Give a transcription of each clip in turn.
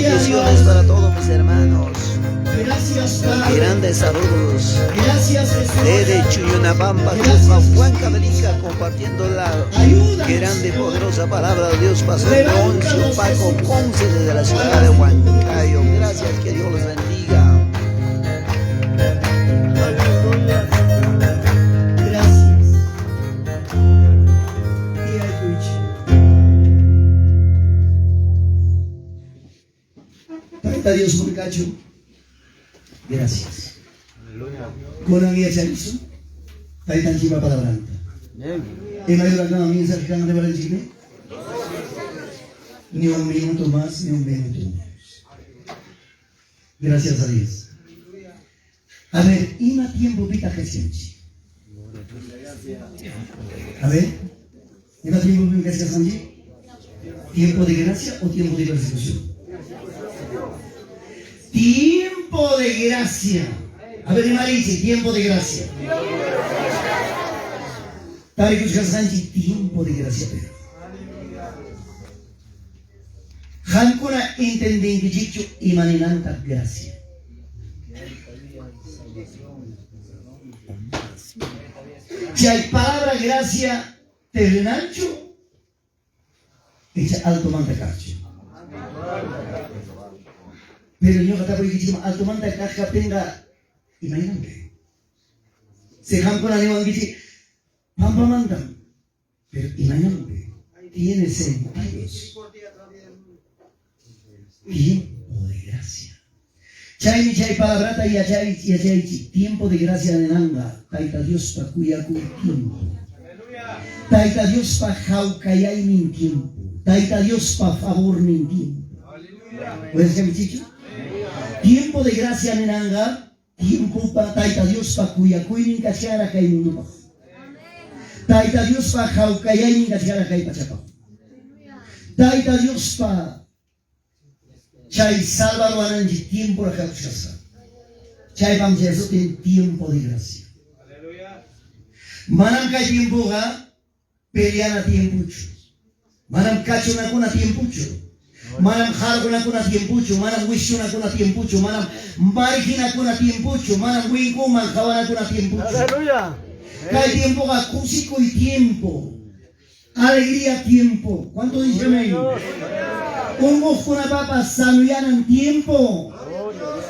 Bendiciones para todos mis hermanos. Gracias, Padre. Grandes saludos. Gracias, Jesús. Desde Chuñunapampa, Gracias, Huancavelica, compartiendo la Ayúdanos, grande y Señor. poderosa palabra de Dios, Pastor Levántanos, Leoncio Paco Jesús. Ponce desde la ciudad de Huancayo. Gracias, que Dios los bendiga. Gracias. Y ayuche. Tayta Dios muchacho. Gracias. Kunan yacharisun. Taytanchikpa palabranta. Ima mensaje kan reverenchikmi? Ni un minuto más, ni un minuto menos. Gracias a Dios. A ver, ima tiempopitaq kachkanchik. A ver, ima tiempopim kachkasqanchik? ¿Tiempo de gracia o tiempo de persecución? Tiempo de gracia. A ver, Marichi, tiempo de gracia. Tarikuchkasqanchik tiempo de gracia, pero. Qamkuna entendinkichikchu imaninantaq gracia. Chay palabra gracia terrenalchu icha altomanta kaqchu. Pero ñuqa tapuykichikman altomanta kaq kaptinqa imaynanpi. Si qamkuna niwankichik pampamantam, pero imaynanpi. Tiene sentidos. Tiempo de gracia. Chaymi chay palabrata yachay yachaychik tiempo de gracia ninanqa Tayta Diospa kuyakuy tiempo. Tayta Diospa hawkayaynin tiempo. Tayta Diospa favornin tiempo. ¿Puedes Tiempo de gracia ninanqa tiempo pa Tayta Diospa kuyakuynin kachkara kay mundupaq. Tayta Diospa hawkayaynin kachkara kay pachapaq. Tayta Diospa chay salvaruwananchik tiempo rakakushkasqa. Chaypam chay sutin tiempo de gracia. Manam kay tiempoqa peleana tiempuchu. Manam kachunakuna tiempuchu. Manam hargunakuna tiempuchu, manam wishunakuna tiempuchu, manam marginakuna tiempuchu, manam winkuman qawanakuna tiempuchu. Aleluya. Kay tiempoqa kusikuy tiempo. Alegría tiempo. ¿Cuánto dice amén? Unquqkunapapas sanuyanan tiempo.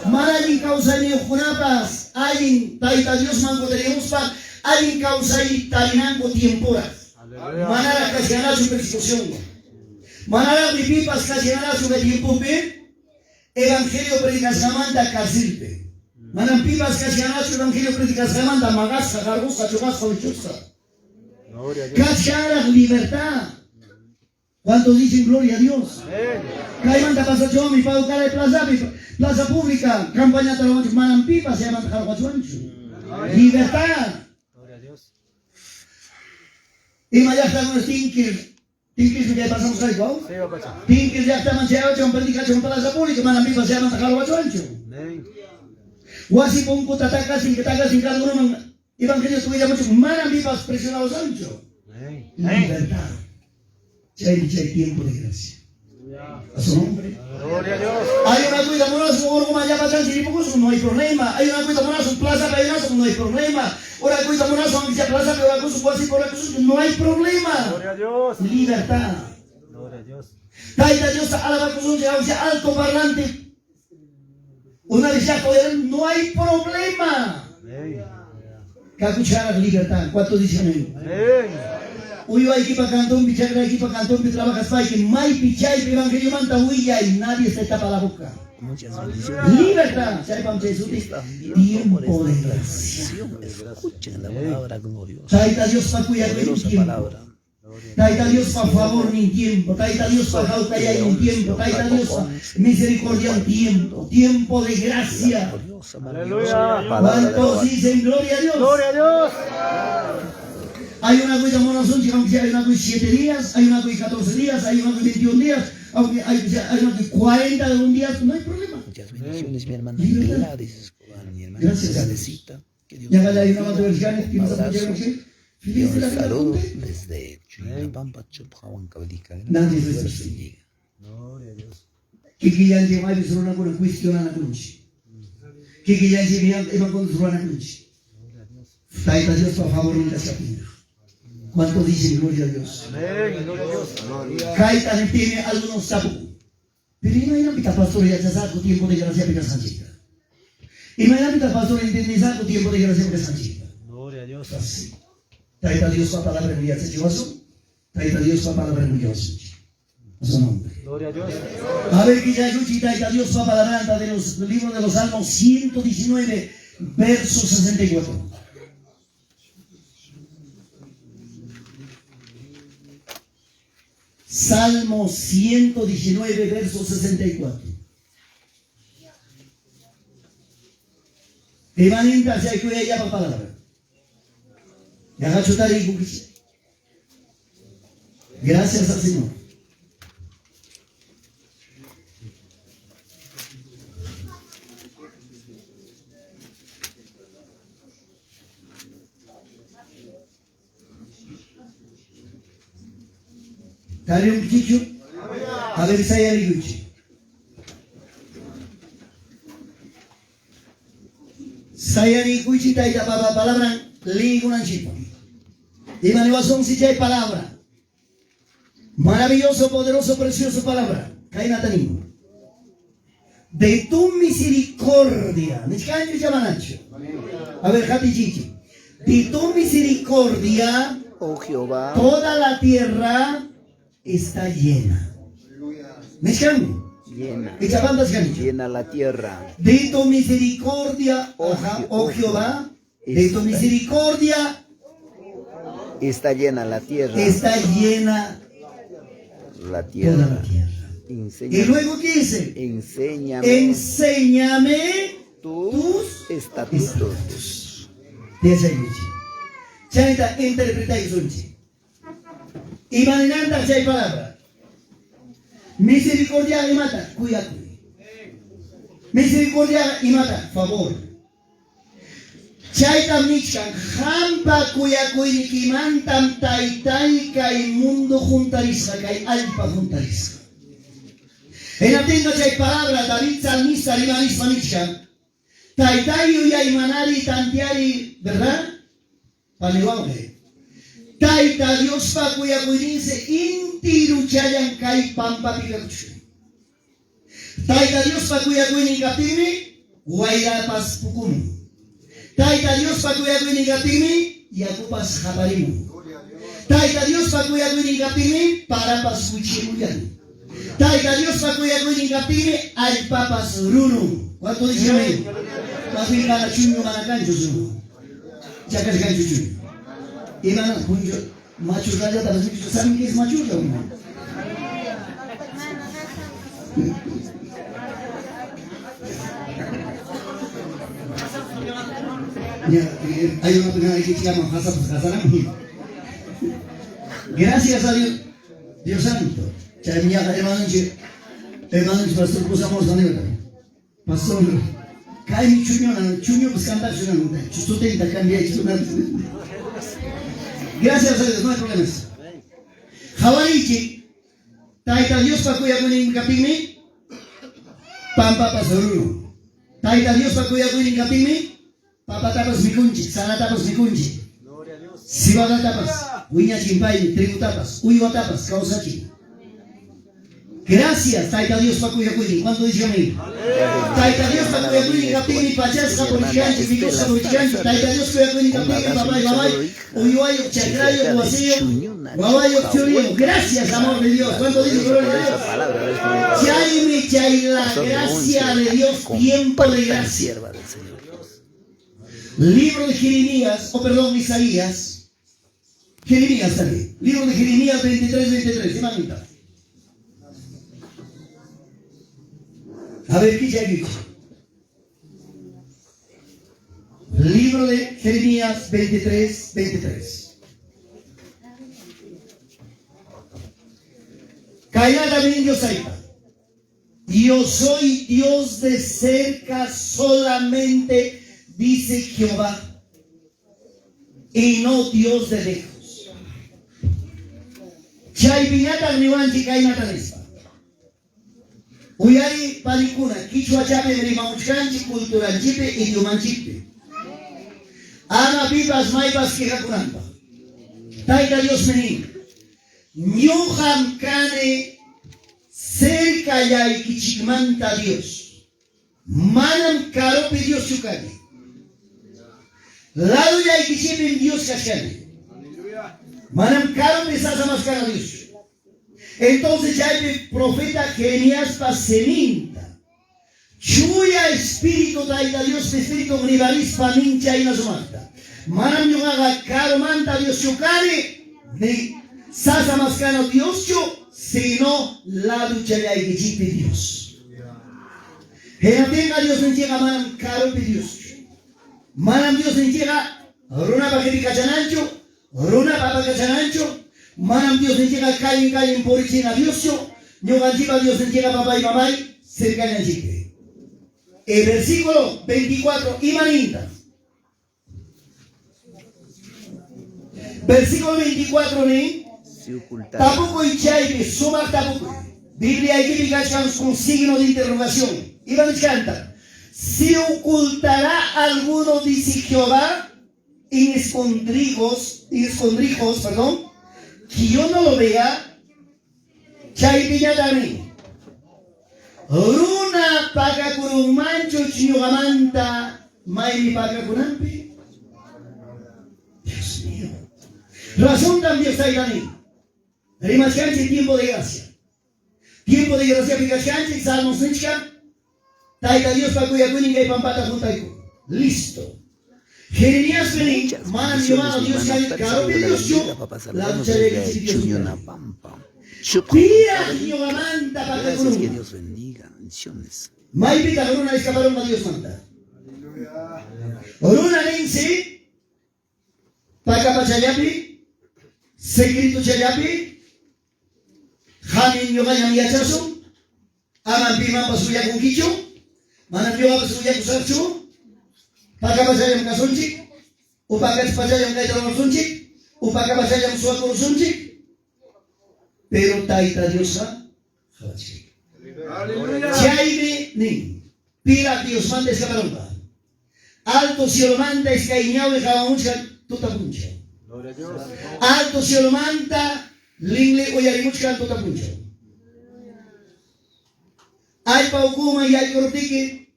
Mana allin kawsayniyuqkunapas allin Tayta Diosman kutirimuspa allin kawsay tarinanku tiempuraq. Manaraq kachkanachu persecución. Manaraqmi pipas kachkanachu kay tiempopi evangelio predicasqamanta carcelpi. Manam pipas kachkanachu evangelio predicasqamanta maqasqa, qarqusqa, chuqasqa, wichusqa. Gloria a Dios. Kachkanraq libertad. ¿Cuántos dicen gloria a Dios? Amén. Kaymanta pasachunmi Paucaray plazapi, plaza pública, campañata ruwanchik manam pipas chaymanta qarquachwanchu. Libertad. Gloria a Dios. Ima llaqtakuna Tinquir, Tinquirmi kay pasamos kayku, aw? Sí, papacha. Tinquir llaqtaman chayawachwan predicachwan plaza pública, manam pipas chaymanta qarquachwanchu. Amén. Wasi punkuta takasin, takasin cada evangelio willamuchuk manam pipas presionawasanchu. Amén. Libertad. Chaymi chay tiempo de gracia. A su nombre. Gloria a Dios. Hay una cuida monazo, orgo llama no hay problema. Hay una cuida monazo, plaza peinazo, no hay problema. Ora cuida monazo, aunque sea plaza, pero cosa, no hay problema. Gloria a Dios. Libertad. Gloria a Dios. Tayta Dios alabakusunchik, aunque sea alto parlante. Una vez ya no hay problema. Amén. Kakuchara libertad. ¿Cuántos dicen amén? Amén. Uywaykipa kantunpi, chakraykipa kantunpi trabajaspayki, maypi chaypi evangeliomanta willay, nadie se tapa la boca. Muchas bendiciones. Libertad. Chaypam chay suti. Están viendo por Tiempo de esta gracia. transmisión. Escuchen la palabra gloriosa. Tayta Diospa kuyakuynin Poderosa tiempo. palabra. Tayta Diospa favornin tiempo. Tayta Diospa hawkayaynin tiempo. Tayta Diospa misericordia tiempo. Tiempo de gracia. Gloriosa, maravillosa Aleluya. palabra de ¿Cuántos la dicen gloria a Dios? Gloria a Dios. Hay una cuida monasunchik, aunque sea hay una cuida 7 días, hay una cuida 14 días, hay una cuida 21 días, aunque hay una cuida 41 días, no hay problema. Muchas bendiciones, mi hermana Libertad. Gladys Escobar, mi hermana Gracias. Gladysita. Que Dios Ya la vaya, hay una bendiga. más de Un abrazo. Feliz de Un la vida, saludo ponte. desde Chuñapampa, Chupja, Huancavelica. Nadie Dios es los bendiga. Gloria a Dios. Kikillanchik maypis runakuna cuestionanakunchik. Kikillanchik imakunas ruranakunchik. Gloria a Dios. Tayta Diospa favornin kachkaptinqa. ¿Cuántos dicen gloria a Dios? Amén. Gloria a Dios. Kayta niptinmi algunos tapukun. Pero imaynapitaq pastor yachasaqku tiempo de graciapi kasqanchikta? Imaynapitaq pastor entendesaqku tiempo de graciapi kasqanchikta? Gloria a Dios. Así. Tayta Diospa palabran yachachiwasun. Tayta Diospa palabran willawasunchik. A su nombre. Gloria a Dios. A ver que ya yuchi Tayta Diospa palabranta de los libros de los Salmos 119, verso 64. Salmo 119, verso 64. Imaninta chay kuyayllapa palabra. Yaqachutari. Gracias al Señor. Tariunkichu? A ver, sayariykuchi. Sayariykuchi tayta papa palabra liykunanchikpaq. Imaniwasunsi chay palabra. Maravilloso, poderoso, precioso palabra. Kaynata nin. De tu misericordia. Nichkanchu chamanachu. A ver, hatichichi. De tu misericordia, Oh Jehová, toda la tierra está llena. Nichkanmi. llena, Ichapantas kanichu. llena la tierra. De tu misericordia, Oh, oja, Je- oh oh Jehová, de tu Está- misericordia Está llena la tierra. está llena La toda la tierra. tierra. Y Enséñame, luego ¿qué dice? enséñame Enséñame tus tus estatutos. estatutos. Yachaykuchi. Chayta interpretaysunchik. Imaninantaq chay palabra. Misericordia imata, kuyakuy. Misericordia imata, favor. Chaytam nichkan, hampa kuyakuynikimantam taytay kay mundo juntarisqa, kay allpa juntarisqa. Hinaptinqa chay palabra David salmista rimarispa nichkan, taytay yuyaymanari tantiari, ¿verdad? Paniwawqi. Tayta Diospa kuyakuyninsi intiruchallan kay pampapi kakuchkan. Tayta Diospa kuyakuynin kaptinmi wayrapas pukumun. Tayta Diospa kuyakuynin kaptinmi yakupas haparimun. Tayta Diospa kuyakuynin kaptinmi parapas wichimullan. Tayta Diospa kuyakuynin kaptinmi allpapas rurun. ¿Cuánto dice amén? Más bien cada chuño mana kanchu sunu. Chakas kanchu chuño. Imana puncho machurrallata ¿saben qué es machurra? No? Ya, hay una primera que se llama Hassan. Gracias a Dios, Dios Santo. Hermano, pastor, pusamos la Pastor, kaymi chuño, chuño pues cantar chuño, chustutenta cambia. Gracias a Dios, no hay problemas. Hawarichi, Tayta Diospa kuyakuynin kaptinmi, pampapas rurun. Tayta Diospa kuyakuynin kaptinmi, papatapas mikunchik, saratapas mikunchik. Gloria a Dios. Cebadatapas, wiñachin paymi, trigutapas, uywatapas, kawsachin. Gracias, Tayta Diospa kuyakuynin. ¿Cuánto dice amén? Tayta Diospa kuyakuynin kaptinmi, pachasqa purichkanchik, mikusqa purichkanchik. Tayta Dios kuyakuynin kaptinmi, papay, mamay, uywayuq, chakrayuq, wasiyuq, wawayuq, churiyuq. Gracias, amor de Dios. ¿Cuánto dice gloria a Por Dios? esa palabra, Chaymi chay la Pastor gracia Once, de Dios, tiempo de compartan, gracia. sierva del Señor. Libro de Jeremías, o perdón, Isaías. Jeremías también. Libro de Jeremías 23, 23. Imanita. A ver, ¿qué ya he dicho? Libro de Jeremías 23, 23. Kaynata nin Dios ahí. Yo soy Dios de cerca solamente, dice Jehová, y no Dios de lejos. Chaypiñataq niwanchik kaynata nispa. Uyari panikuna, kichwachapi rimamuchkanchik culturanchikpi, idiomanchikpi. Ama pipas maypas quejakunanpaq. Tayta Diosmi nin, ñuqam kani cercallaykichikmanta Dios. Manam karupi Dioschu kani. Ladullaykichikpim Dios kachkani. Manam karupi sasa maskana Dioschu. Entonces chaypi profeta Jeremiaspa siminta Chuya Espíritu Tayta Dios Espíritu rimarispa nin chayna sumaqta. Manam ñuqaqa karumanta Dioschu kani, ni sasa maskana Dioschu, sino laduchallaykichikpi Dios. Hinaptinqa Diosninchikqa manam karupi Dioschu. Manam Diosninchikqa runapa qipikachananchu, runapa apakachananchu, manam Diosninchikqa kallin kallin purichina Dioschu, ñuqanchikpa Diosninchikqa papay mamay cercallanchikpi. El versículo 24, imaninta. Versículo 24 nin, Se ocultará. tapukuy chaypi, sumaq tapukuy. Biblia kachkan con signo de interrogación. Ima nichkanta. Si ocultará alguno, dice Jehová, en escondrijos, perdón, que yo no lo vea, chaypiñata nin. Runa pakakurunmanchu ñuqamanta maymi pakakunanpi. Dios mío. Razón también Dios nin. Rimachkanchik tiempo de gracia. Tiempo de gracia pikachkanchik, Salmos nichkan. Tayta Diospa kuyakuynin kay pampata juntayku. Listo. Jeremías nin, Muchas manam bendiciones, ñuqaqa mi Dios hermana. kani, Octavio karupi Saludo la Dioschu, bendiga, papá. Saludamos desde Dios. Chuñonapampa. Chup. Piraq ñuqamanta Gracias, que pakakurunman. Dios bendiga. Bendiciones. Maypitaq runa escaparunqa Diosmanta. Runa ninsi, pakapachallapi, secretochallapi, hamin ñuqallam yachasun, aman pimanpas willakunkichu, manam ñuqapas willakusaqchu, pakapachallam kasunchik, upakachpachallam kayta rurasunchik, upakapachallam suwakurusunchik, pero Tayta Diosqa qawachik. Chaymi nin, piraq Diosmanta escaparunqa. Alto cielomanta iskay ñawi qawamuchkan tuta punchaw. Gloria a Dios. Alto cielomanta linli uyarimuchkan tuta punchaw. Allpa ukuman yaykuruptiki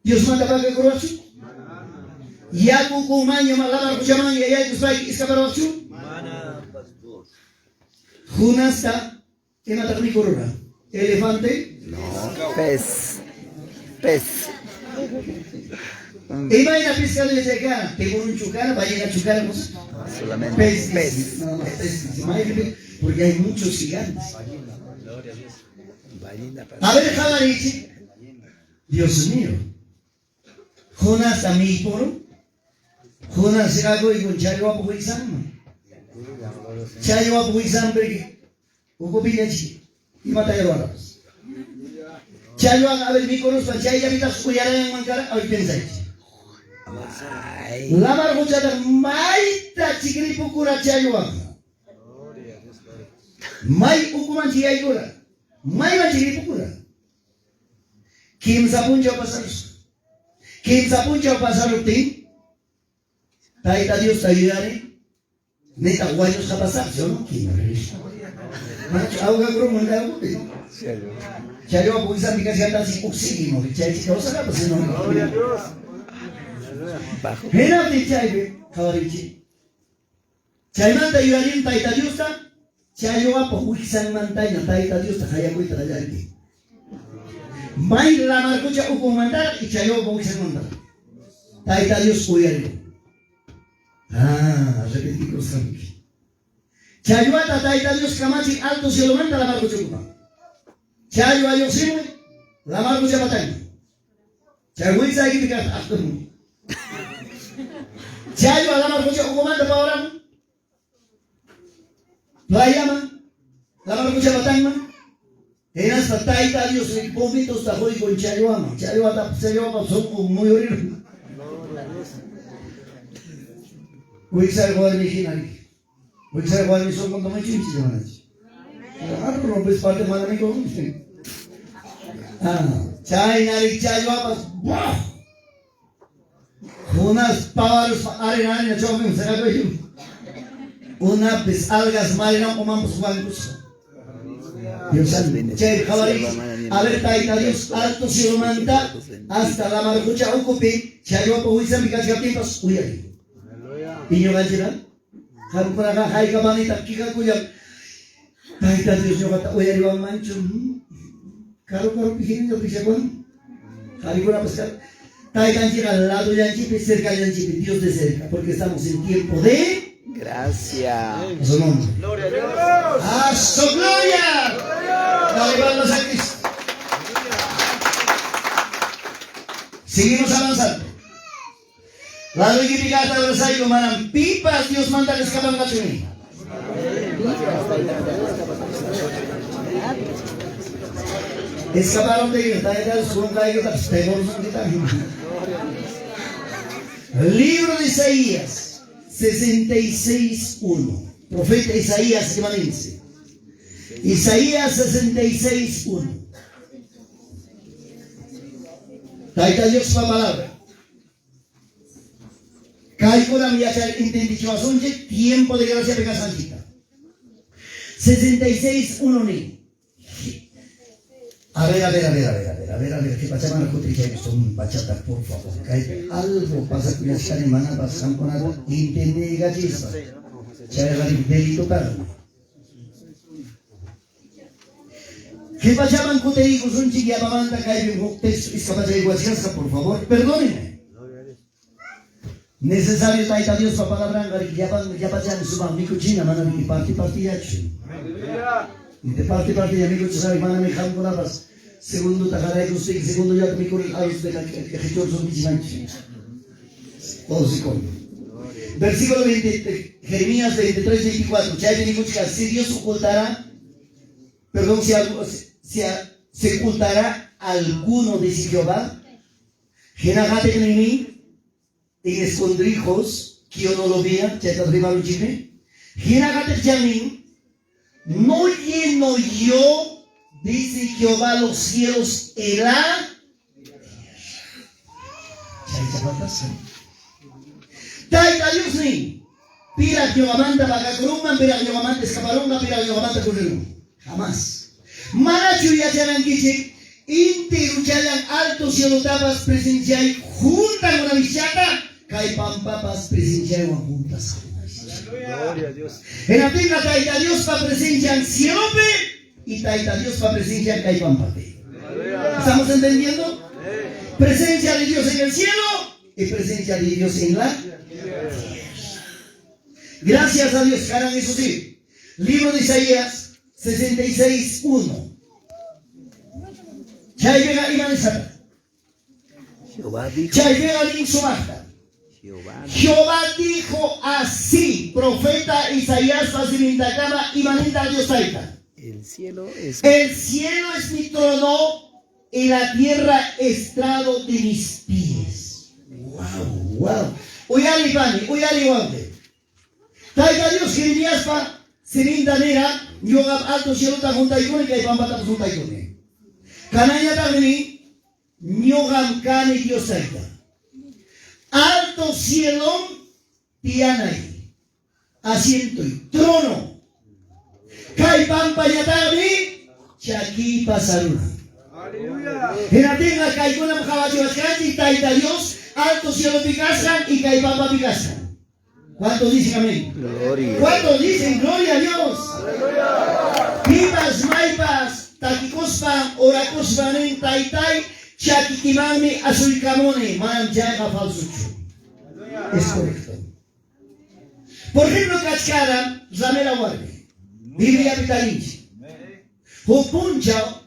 Diosmanta pakakuruwaqchu? Yaku ukumanña lamar quchaman yaykuspayki iskaparuwaqchu? Mana, pastor. Jonasta imataq mikurura? Elefante? No, pez. Pez. Imayna pescado kana? Tiburón kana, ballena kana, cosa? Solamente Pez. pez. Nada más pez. Imagínate, porque hay muchos gigantes. Gloria a Dios. Ballena A ver, qawarichik. Dios mío. Jonás millpurun. Jonás con challwapa wiksanman. Challwapa wiksanpi ukupiñachi. Imata ruwarapas. Challwaqa a ver mikuruspa chayllapitaq uyarayanman kara, a ver pensaychik. Ay. Lamar quchata mayta chikripukura challwaqa. Gloria a Dios. Gloria. May ukuman chiyaykura. Mayman chikripukura. Kimsa punchaw pasarusqa. Kimsa punchaw pasaruptin, Tayta Dios ayudare. Neta wañusqa pasaqchu, no? Manachu awqakuruman kawpi. Challwa wiksanpi kachkantasi oxígeno, chaychi kawsaqapas, no? Gloria a Dios. Bajo. Hinaptin chaypi qhawarinchik. Chaymanta yuyarin Tayta Diosta, challwapa wiksanmantaña Tayta Diosta qayakuyta qallariki. May lamar qucha ukunmantaraq y challwapa wiksanmantaraq. Tayta Dios uyarin. Ah, repetikusqanki. Challwata Tayta Dios kamachin alto cielomanta lamar quchakuman. Challwa lluqsimun lamar qucha patanman. Chay wiksaykipi kaq aqtumun. Challwa lamar qucha ukumanta pawaramun. Playaman, lamar qucha patanman. Hinaspa Tayta Dios vomitosta quykun challwaman. Challwata challwapa sunqun muyurirun. Gloria a Dios. Wiksay warmi hina riki. Wiksay warmi sunqunta muyuchinchik manachu. Claro, rompes parte mana mikun. Ah, chaynari challwapas ¡buah! Jonás pawaruspa arena arena chawpin saqakuyun. Unapis algas marina umanpas wankusqa. Dios santo. Chay qhawaris, a ver Tayta Dios alto cielomanta hasta la mar qucha ukupi challwapa wiksanpi kachkaptinpas uyari. Iñuqanchikqa qamkunaqa haykamanita kikakullan Tayta Dios ñuqata uyariwanmanchu. Karu karupi hinalla rikchakun. Qarikunapas Taytanchikqa ladollanchikpi, cercallanchikpi, Dios de cerca, porque estamos en tiempo de Gracia. A su nombre. Gloria a Dios. ¡A su gloria! Dale palmas a Cristo. Seguimos avanzando. Laduykipi kaqta abrazayku manam pipas Diosmanta escapanqachu ni. Escaparon de Tayta Dios qunqaykutapas pegorusunkitaq. Libro de Isaías 66.1. Profeta Isaías ima ninsi. Isaías 66.1. Tayta Diospa palabra. Kaykunam yachar entendichiwasunchik tiempo de gracia kasqanchikta. 66.1 ni. A ver, a ver, a ver, a ver, a ver, a ver, a ver, ¿qué pachamana kutirichaykusun pachata, por favor? Kaypi algo pasakuyachkani manapas qamkunata entendiykachispa. Chayqa delitotaqmi. Qhipachaman kutiriykusunchik yapamanta kaypi huk texto iskapachaykuwachkasqa, por favor, perdónenme. Necesario Tayta Diospa palabranqa llapan llapachani sumaq mikuchina mana riki parti partillachu. De parti partilla mikuchisari manami qamkunapas segundota qaraykusuyki segundollata mikurir arroz de qichursunkichikmanchu. Todos se comen. Versículo 20, Jeremías 23, 24. Chaypi nikuchka, si Dios ocultará, perdón, si, si, se ocultará alguno, dice Jehová, Hinaqatiqninmi en escondrijos, que yo no lo vea, chayta rimaruchikmi. Hinaqatiqchannin, no lleno yo, dice Jehová, los cielos y la tierra. Chayta patasa. Tayta Dios nin, piraq ñuqamanta pakakurunman, piraq ñuqamanta escaparunqa, piraq ñuqamanta corrirun. Jamás. Manachu yachanankichik, inti ruchallan alto cielotapas presenciay juntan una vishata, kay pampapas presenciaywan juntas. Gloria a Dios. Hinaptinqa Tayta Diospa presencian cielopi y Tayta Diospa presencian kay pampapi. ¿Estamos entendiendo? Presencia de Dios en el cielo y presencia de Dios en la tierra. Gracias a Dios, Karan, eso sí. Libro de Isaías 66.1. Chaypiqa ima nisqata. Jehová dijo. Chaypiqa nin sumaqta. Jehová Jehová dijo así, profeta Isaías simintakama imaninta Dios tayta. El cielo es El cielo es mi trono y la tierra estrado de mis pies. Wow, wow. Uyari pani, uyari wawqi. Tayta Dios Jeremiaspa siminta nira, ñuqam alto cielota juntaykuni kay pampatapas juntaykuni. Kanañataqmi nin, ñuqam kani Dios tayta. Alto cielo tiyanay, asiento y trono. Kay pampañataqmi chakiypa saruna. Aleluya. Hinaptinqa kaykunam qawachiwachkanchik Tayta Dios alto cielopi kasqan y kay pampapi kasqan. ¿Cuántos dicen amén? Gloria. ¿Cuántos dicen gloria a Dios? Pipas, maypas, takikuspa, orakuspa nin taytay, chakikimanmi asuykamuni, manam chayqa falsochu. Es correcto. Por ejemplo, kachkara, ramera warmi, Bibliapi tarinchik. Huk punchaw,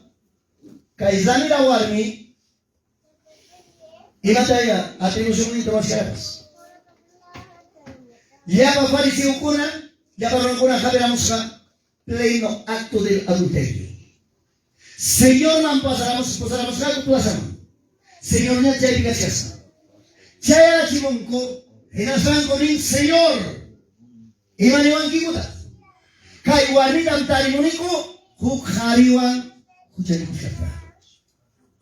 kay ramera warmi, imataya atribucionninta wachkarapas. Llapa fariseokuna, llapa runakuna hapiramusqa pleno acto del adulterio. Señorman pasaramos, pasaramusqaku plazaman. Señor ña chaypi kachkasqa. Chayarachimunku, hinaspanku nin, Señor, ima niwankikutaq? Kay warmitam tarimuniku huk qhariwan huchallikushaqta.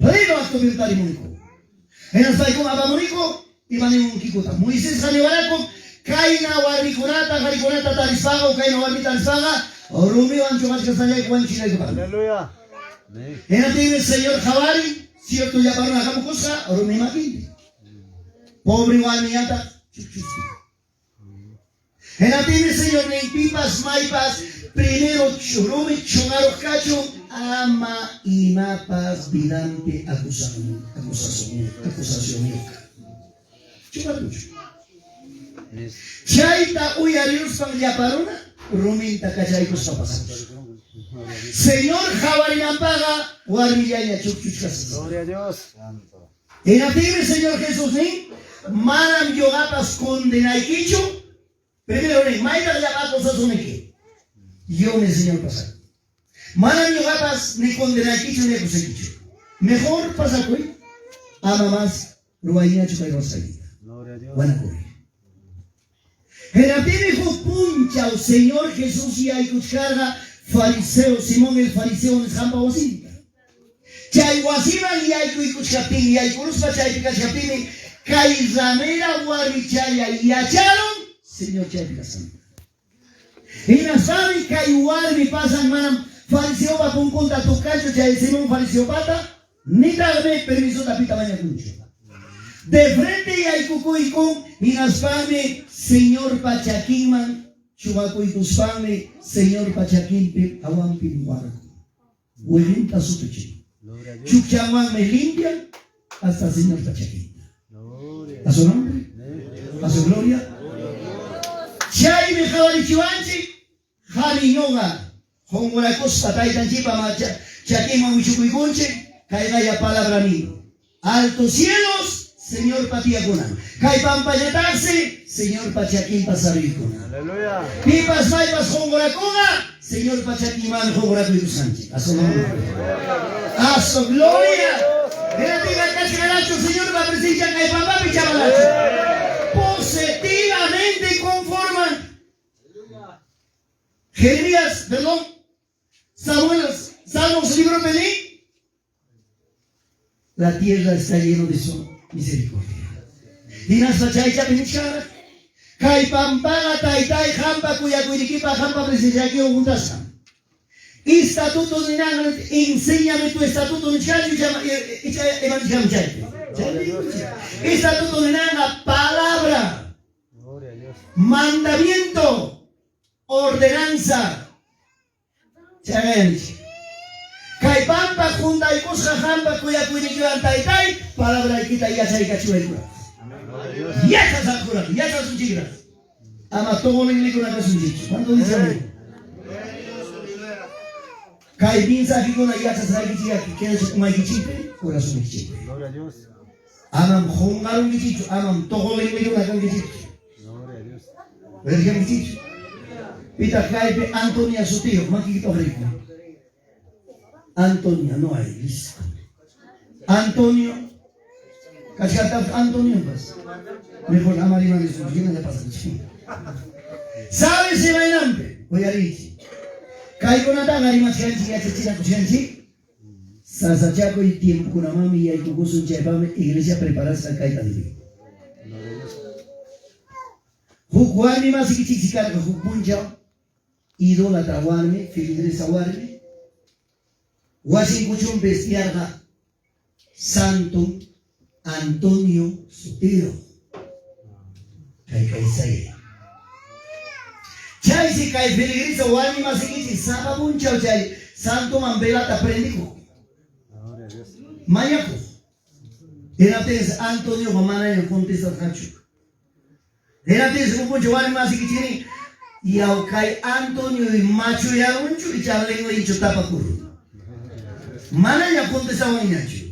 Pleno acto tarimuniku. Hinaspaykun apamuniku imanimunkikuta. Moisésqa niwaraku kayna warmikunata qharikunata tarispaqa o kayna warmita tarispaqa rumiwan chuqachkaspallayku wañuchinaykupaq. Aleluya. Amén. Hinaptinmi Señor qhawarin, cierto llapa runa hamukusqa rumi makinpi. Pobre warmiñataq chukchusqa. Hinaptinmi Señor nin pipas maypas primero rumi chungaruq kachun ama imapas vidanpi acusacionniyuq. Chungaruchu. Chayta uyariruspan llapa runa ruminta kachaykuspa pasapusqa. Señor qhawarinanpaqa warmillaña chukchuchkasqa. Gloria a Dios. Hinaptinmi Señor Jesús nin, manam ñuqapas condenaykichu. Primero nin, maytaq llapa acusasuniki. Yo mi Señor pasar. Manam ñuqapas ni condenaykichu ni acusaykichu. Mejor pasakuy, ama más ruwayñachu kay ruwasqaykita. Gloria a Dios. Wanakuy. Hinaptinmi huk punchaw Señor Jesús yaykuchkarqa fariseo Simón el fariseo nisqanpa wasinta. Chay wasiman yaykuykuchkaptin, yaykuruspa chaypi kachkaptinmi kay ramera warmichalla yacharun Señor chaypi kasqanta. Hinaspami kay warmi pasan manam fariseopa punkunta tukanchu chay Simón fariseopata nitaqmi permisota pita mañakunchu. De frente yaykukuyku hinaspami Señorpa chakinman chubakuykuspanmi Señorpa chakinpi hawanpi warkun. Wiqinta sutuchin. Gloria a Dios. Chukchanwanmi limpian hasta Señorpa chakinta. Gloria A su nombre, Amén. a su gloria. Chaymi qhawarichiwanchik qhari ñuqa qunqurakuspa taytanchikpa chakinman wichukuykunchik kayqaya palabra nin. Altos cielos, Señorpa tiyakunan. Kay pampallataqsi, Señorpa chakinpa saruykunan. Aleluya. Pipas maypas qunqurakunqa, Señorpa chakinmanmi qunqurakuykusqanchik. A su nombre. A su gloria. Hinaptinqa kachkarachu Señorpa presencia kay pampapi chavalachu. Positivamente conforman. Jeremías, perdón, Samuel, Salmos libro Belén. La tierra está llena de su misericordia. Hinaspa chaychapi nichkaraq. Kay pampaqa taytay qampa kuyakuynikipa qampa presenciaykiwan juntasqa. Estatuto ninanqa enséñame tu estatuto nichkanchu icha ima nichkanmi chaypi. Gloria a Dios. Estatuto ninanqa palabra, Gloria a Dios. mandamiento, ordenanza. Chayqa Kay pampa juntaykusqa qampa kuyakuynikiwan taytay palabraykita yachaykachiwaykuraq. Gloria a Dios. Yachasaqkuraq, yachasunchikraq. Ama tuqulinlikuna kasunchikchu. ¿Cuánto dice amén? Kay mensajekuna yachasqaykichik quedachi umaykichikpi, corazonnikichikpi. Gloria a Dios. Amam qunqarunkichikchu, amam tuqulinlikuna kankichikchu. Gloria a Dios. Verjankichikchu. Pitaq kaypi Antonia sutiyuq, makikita uqriyku. Antonia, no hay, listo. Antonio, kachkataq Antoniopas. Mejor ama rimanisun, hinalla pasanchik. ¿Sabes imaynanpi? Uyariychik. Kaykunataqa rimachkanchik yachachinakuchkanchik. Sasachakuy tiempokunamanmi yaykukusun chaypaqmi iglesia preparasqa kayta debe. Gloria a Dios. Huk warmi masikichiksi karqa huk punchaw idólatra warmi, filigresa warmi, wasin kuchunpi tiyarqa Santo Antonio sutiyuq. Kay kaysay. Chaysi kay filigresa warmi masikichik sapa punchaw chay santoman velata prendikuq. Gloria a Dios. Mañakuq. Hinaptinsi Antonioqa manaña contestarqachu. Hinaptinsi huk punchaw warmi masikichik nin, yaw kay Antonio machuyarunchu icha linlinchu tapakurun. Manaña contestawanñachu.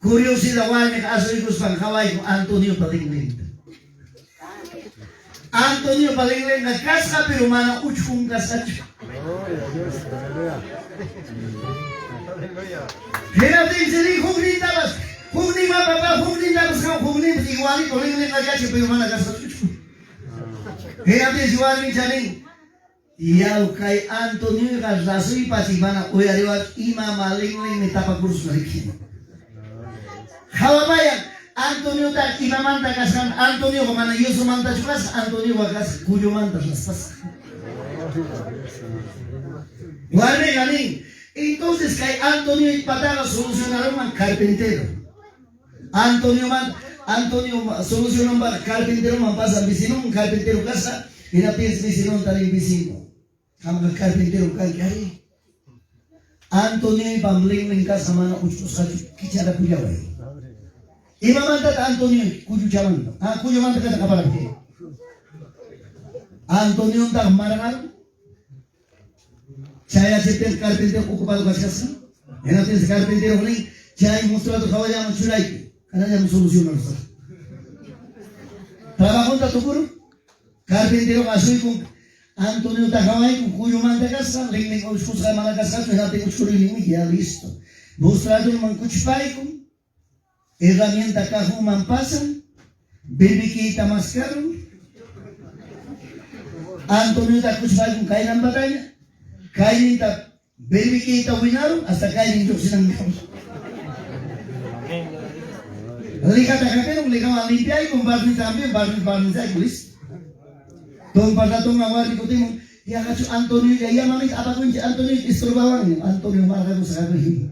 Curiosidad warmiqa asuykuspan qhawayku Antoniopa linlinta. Antoniopa linlinqa kasqa pero mana uchkun kasqachu. Gloria a Dios. Aleluya. Hinaptinsi nin huknintapas, hukninman papá, huknintapas hukninpas igualito linlinqa kachi pero mana kasqachu. Hinaptinsi warmicha nin, Yaw kay Antonioqa rasuypachi mana uyariwaq ima malinlinmi tapakurusqa riki. Qhawapayan Antoniota imamanta kasqan Antonioqa mana yusumantachu kasqa Antonioqa kasqa kullumanta raspasqa. Warmiqa nin, entonces kay Antonio pataqa solucionarunman carpintero. Antonioman Antonio solucionanpaq carpinteroman pasan vecinon carpintero kasqa hinaptinsi vecinonta nin vecino. Qamqa carpintero kanki ari. Antonioypam linlin kasqa mana uchkusqachu kicharapullaway. Imamantataq Antonio kulluchamanta? Ah, kullumanta kata qaparapti. Antoniontaq marqarun. Chayachiptin carpintero ocupado kachkasqa. Hinaptinsi carpintero nin, chay mostrato hawallaman churayku. Kanallam solucionarusaq. Trabajonta tukurun. Carpinteroqa asuykun Antoniota hawaykun kullumanta kasqa, linlin uchkusqa mana kasqachu, hinaptin uchkuruyninmi ya listo. Mostradorman kuchpaykun, herramienta cajonman pasan, bebekiyta maskarun. Antoniota kuchpaykun kaynan pataña, kayninta bebekiyta winarun hasta kaynin lluqsinankama. Lijata hapirun, lijawan limpiaykun, barniz hampin, barniz barnizaykun, listo. Tumpa ratonman warmi kutimun, yaqachu Antoniolla ya mamita apakunchik Antonio estorbawanña, Antonio marqakusqa hakuy.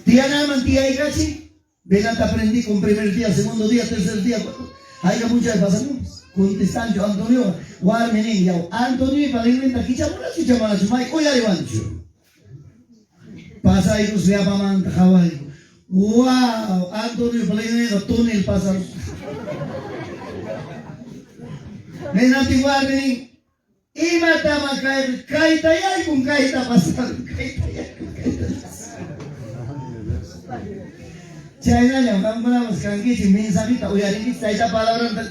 Tiyanaman tiyaykachi, velata prendikun primer día, segundo día, tercer día, hayka p'unchay pasamunpas. Contestanchu Antonio, warmi nin, yaw, Antoniopa linlinta kichamunachu icha manachu, may uyariwanchu. Pasaykus llapamanta qhawayku. Wow, Antoniopa linlinqa túnel pasarusqa. Hinaptin warmi nin, imatama kayqa kayta yaykun, kayta pasarun, kayta yaykun, kayta pasarun. Chaynallam qamkunapas kankichik mensajita uyarinkichik tayta palabranta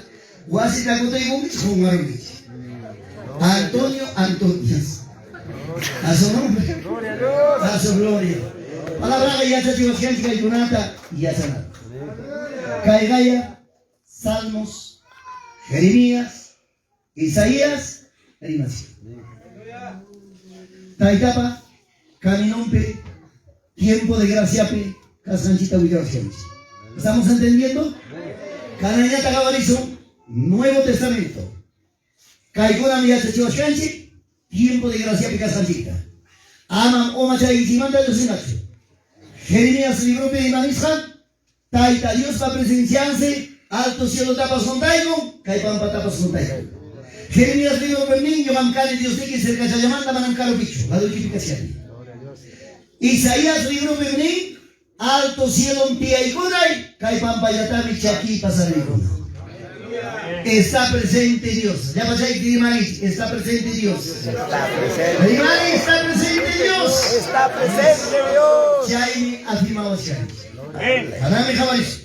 wasita kutiykunkichik qunqarunkichik. Antonio Antonias. A su nombre. Gloria a Dios. A su gloria. Palabraqa yachachiwasqanchik kaykunata yachanapaq. Kayqaya Salmos, Jeremías, Isaías, rimashan. Taytapa caminonpi tiempo de graciapi kasqanchikta willawasqanchik. ¿Estamos entendiendo? Kananñata qhawarisun Nuevo Testamento. Kaykunam yachachiwasqanchik tiempo de graciapi kasqanchikta. Amam umachaykichikmanta lluqsinachu. Jeremías libropi ima nisqan? Tayta Diospa presenciansi alto cielotapas juntaykun, kay pampatapas juntaykun. Jeremías libropi nin, ñuqam kani Diosniki cercachallamanta manam karupichu, laduykipi kachkani. Gloria a Dios. Isaías libropi nin, alto cielom tiyaykunay, kay pampallatami chakiypa sarinaykuna. Está presente Dios. Llapachayki rimanich, está presente Dios. Está presente. Rimani, está presente Dios. Está presente Dios. Chaymi afirmawashanchik. Anami qhawarisun.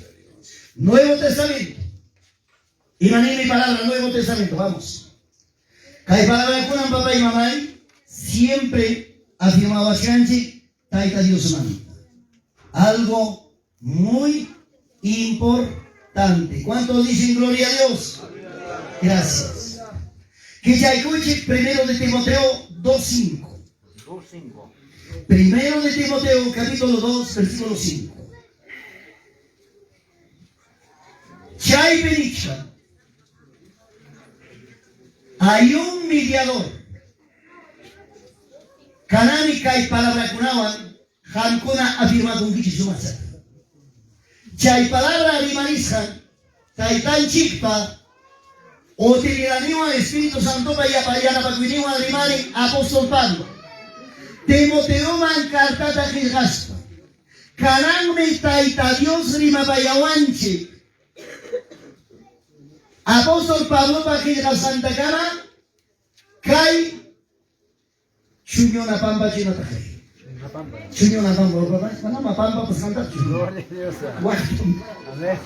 Nuevo Testamento. Ima mi palabra Nuevo Testamento, vamos. Kay palabrakunan papá y mamá siempre afirmawashanchik Tayta Diosmanta. Algo muy importante. ¿Cuántos dicen gloria a Dios? Gracias. Kichaykuchik primero de Timoteo 2.5. 2.5. Primero de Timoteo capítulo 2 versículo 5. Chaypi nichkan. Hay un mediador. Kanami kay palabrakunawan qamkuna afirmakunkichik sumaqta. Chay palabra rimarisqan taytanchikpa utilidadninwan Espíritu Santopa yanapakuyninwan rimarin apóstol Pablo. Timoteoman cartata qillqaspa. Kananmi Tayta Dios rimapayawanchik. Apóstol Pablopa qillqasqantakama kay chuñuna pampachinataq kay. Chuñuna pampa, papá, manama pampapas qantaqchu. Gloria a Dios. Waqtum. Amén.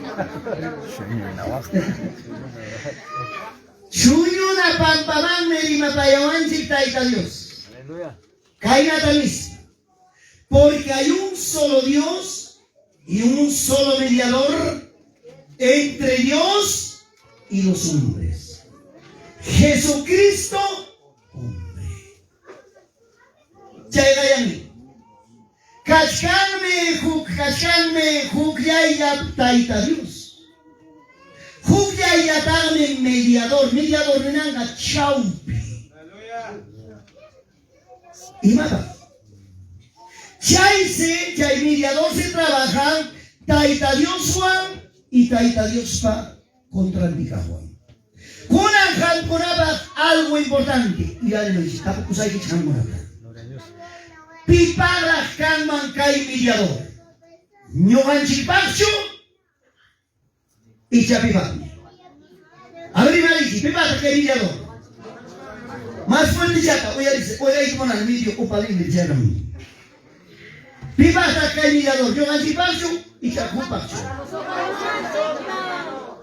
Chuñuna pampamanmi rimapayawanchik Tayta Dios. Aleluya. Kaynata nispa. Porque hay un solo Dios y un solo mediador entre Dios y los hombres. Jesucristo, Chayqayani. Kachkanmi huk kachkanmi hukllaylla Tayta Dios. Hukllayllatanmi mediador, mediador ninanqa chawpi. Imapaq? Chaysi chay mediador se trabaja Tayta Dioswan y Tayta Diospa contranpi kaqwan. Kunan qamkunapaq algo importante, uyarimaychik, tapukusaykichik qamkunata. Gloria a Dios. Piparaq kanman kay mediador? Ñuqanchikpaqchu icha pipaqmi? A ver, rimariychik, pipaqtaq kay mediador? Más fuertechata uyariychik, uyariyta munani medio upalini chayram. Pipaqtaq kay mediador? Ñuqanchikpaqchu icha hukpaqchu?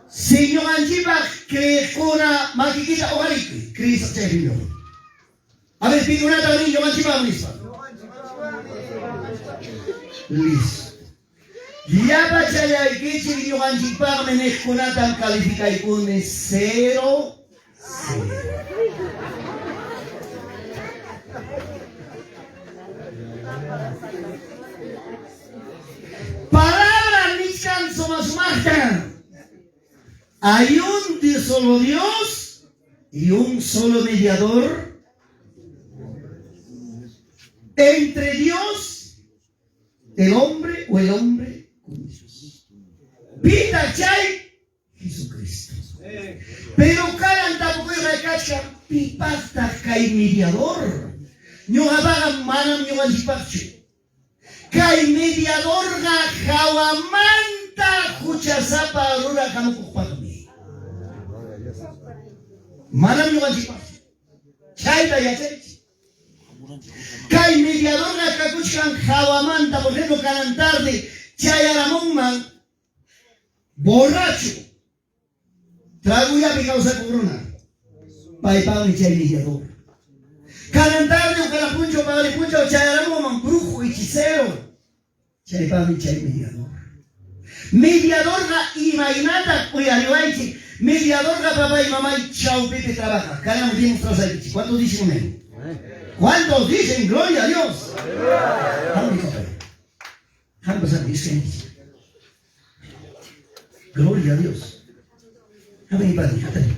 Si ñuqanchikpaq creeqkuna makikita uqarikuy, creesaq chay primero. A ver, pikunataq rin ñuqanchikpaq nispa. Listo. Llapa chayaykichik ñuqanchikpaqmi niqkunatam calificaykuni 0 0. Palabra nichkan suma sumaqta. Hay un solo Dios y un solo mediador entre Dios, el hombre o el hombre con Dios. Pita chay Jesucristo. Pero kanan tapukuyqa kachkan pipaqtaq kay mediador. Ñuqapaqa manam ñuqanchikpaqchu. Kay mediadorqa hawamanta huchasapa ruraq hamukuqpaqmi. Gloria a Dios. Manam ñuqanchikpaqchu. Chayta yachaychik. Kay mediadorqa kakuchkan hawamanta, por ejemplo, kanan tarde chayaramunman borracho, tragullapi kawsakuq runa. Paypaqmi chay mediador. Kanan tarde o kanan punchaw, paqari punchaw chayaramunman brujo, hechicero. Chaypaqmi chay mediador. Mediadorqa imaynataq uyariwaychik. Mediadorqa papá y mamá chawpipi trabaja. Kanan demostrasaykichik. ¿Cuántos dicen amén? ¿Cuántos dicen gloria a Dios? Hambi papá. Hambi sabi, Gloria a Dios. Hambi padre, hatari.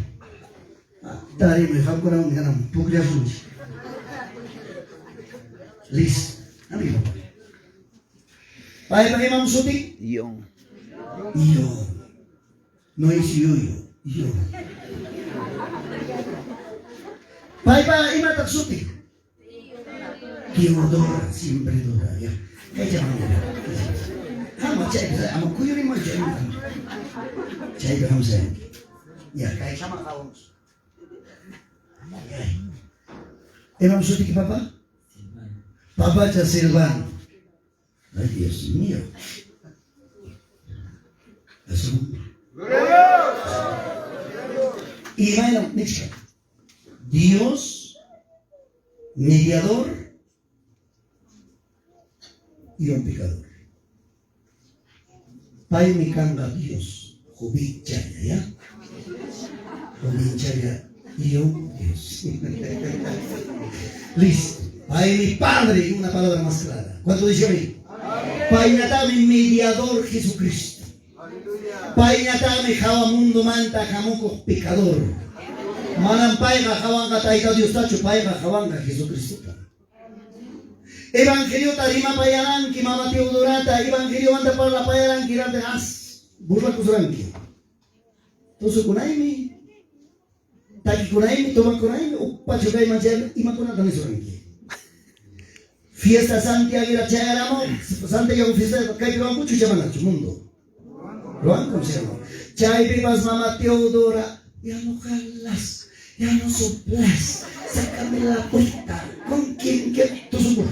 Tarime, hamkunawan kanan pukllasunchik. Listo. Hambi papá. Paypa imam sutin? Yon. Yo. No es yuyo, yo. Paypa imataq sutin? Teodora, siempre dora. Ya. Kaychaman. Hama chaypi, ama kuyuriman chay. Chaypi hamsayanki. Ya, kaychaman qawamos. Ya. Imam sutiki papá? Papacha Silvano. Ay, Dios mío. Eso. Y bueno, Dios, mediador y un pecador. Paymi kanqa Dios, Jubinchaya, ¿ya? Jubinchaya y un Dios. Listo. Paymi Padre, una palabra más clara. ¿Cuánto dice a mí? Paynatami mediador Jesucristo. Paynatami hawa mundo manta hamukuq pecador. Manam payqa hawanqa Tayta Diostachu, payqa hawanqa Jesucristota. Evangeliota rimapayaranki, mama Teodorata, Evangeliomanta parlapayaranki, rante as, burlakusuranki. Tusukunaymi, takikunaymi, tomakunaymi, upachu kayman chay imakunata nisuranki. Fiesta Santiago chayaramo, Santiago fiesta kaypi ruwankuchu chamanachu mundo. Ruwanku chayamo. Chaypi vas mama Teodora, ya no jalas, ya no soplas, sácame la puerta, ¿con quién que tusukuna?